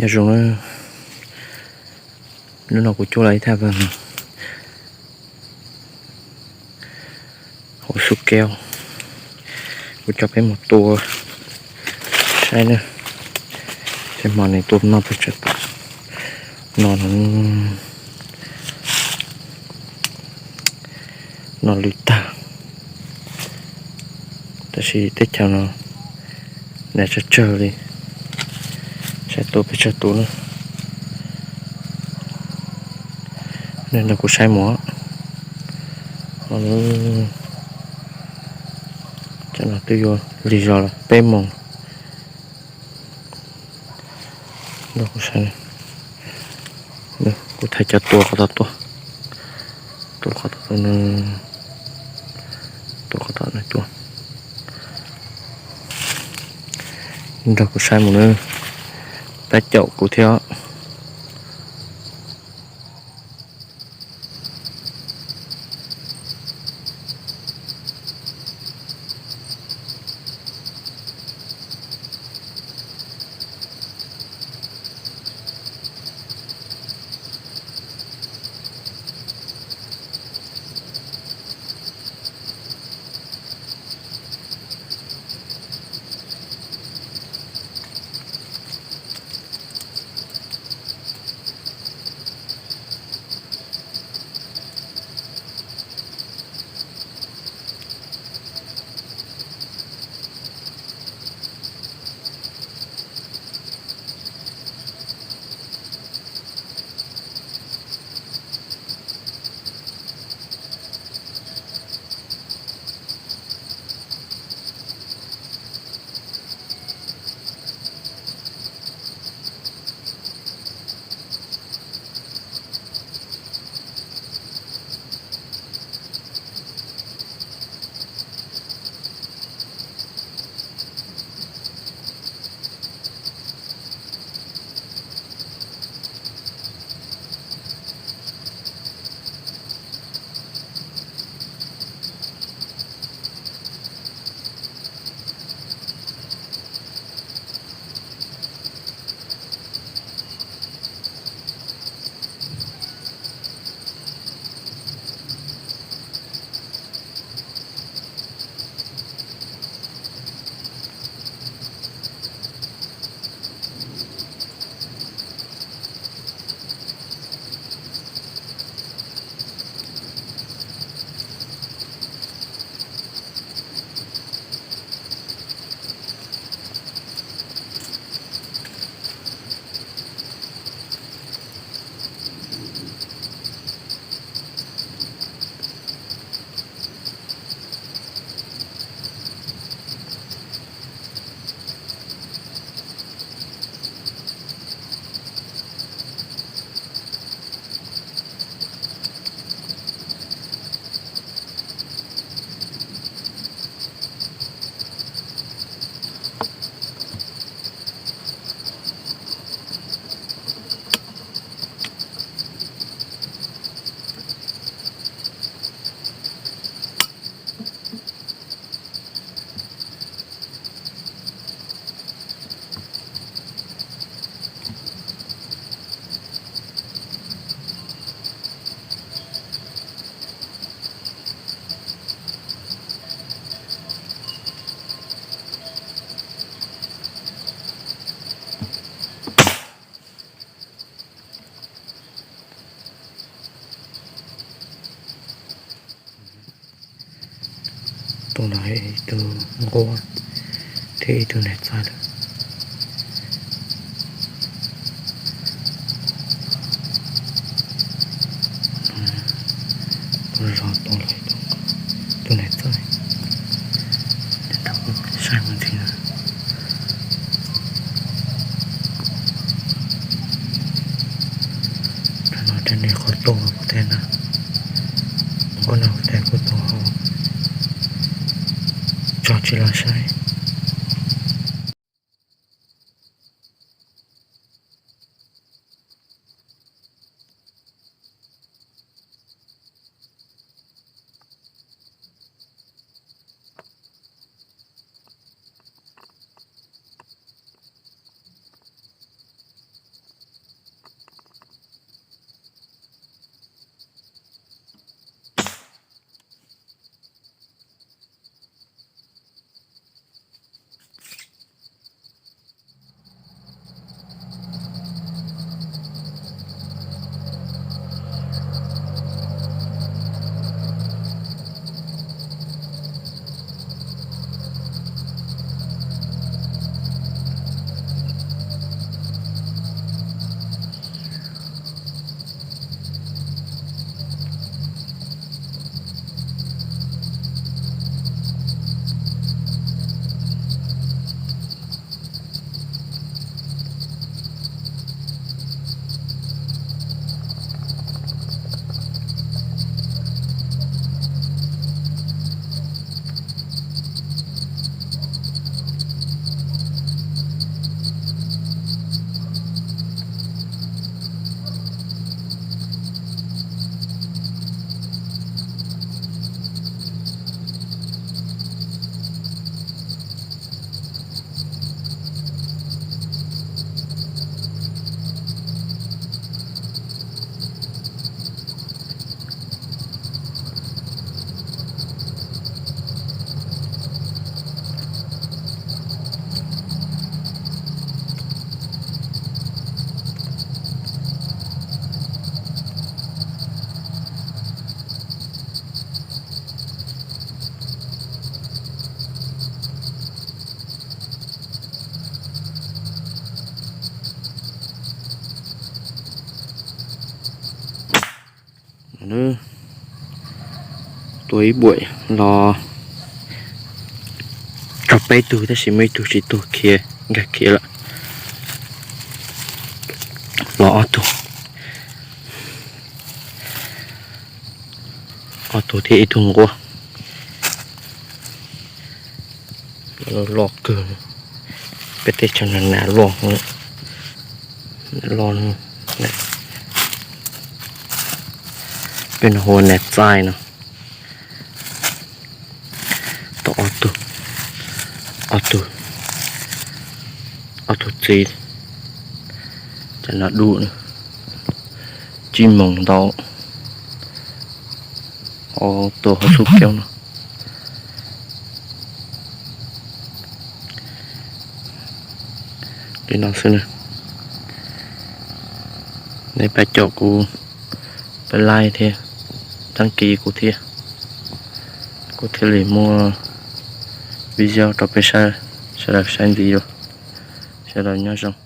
Nyob zoo na, hnub no kuv cuab los ib thaj vag hauv xub keo, kuv coj peb mus tua saib na, tej hmo nws tua noj pes tsawg tus no, noj lwj tag. Tab sis teb chaws no nas tsawg tsawg li, saib tua pes tsawg tus na. Nej nrog kuv saib mus, cov no twb yuav lig zog los peb moos. Nrog kuv saib, kuv thaij cov tua qhov tod tuaj, tua qhov tod tuaj, tua qhov tod tuaj. Nrog kuv saib mus na, pab caum kuv thiab. Tus no ib tug nquab thiab ib tug niam txawj lawm. Zos tua lawm tus niam txawj, saib mus ntxiv na. Cov no tej niag qhov tua kuv tias na, nquab no kuv tias kuv tua tso tsis los saib. Nws tua ib buam los rau peb tug, tab sis muaj ib tug tsis tuag khiav, nkag khiav lawm. Los ob tug, ob tug thiab ib tug nquab. Loj kawg, peb teb chaws no nas loj, nas loj, peb no hu ua nas txaij no. Tau ob tug, ob tug, ob tug txiv, cov no dub, tsib moos ntau, tua hauv xub kaub no. Li no xwb na. Nej pab caum kuv, pab like thiab, đăng ký kuv thiab, kuv thiaj li muaj video rau peb saib, sawv daws saib ntxiv dua. Sawv daws nyob zoo.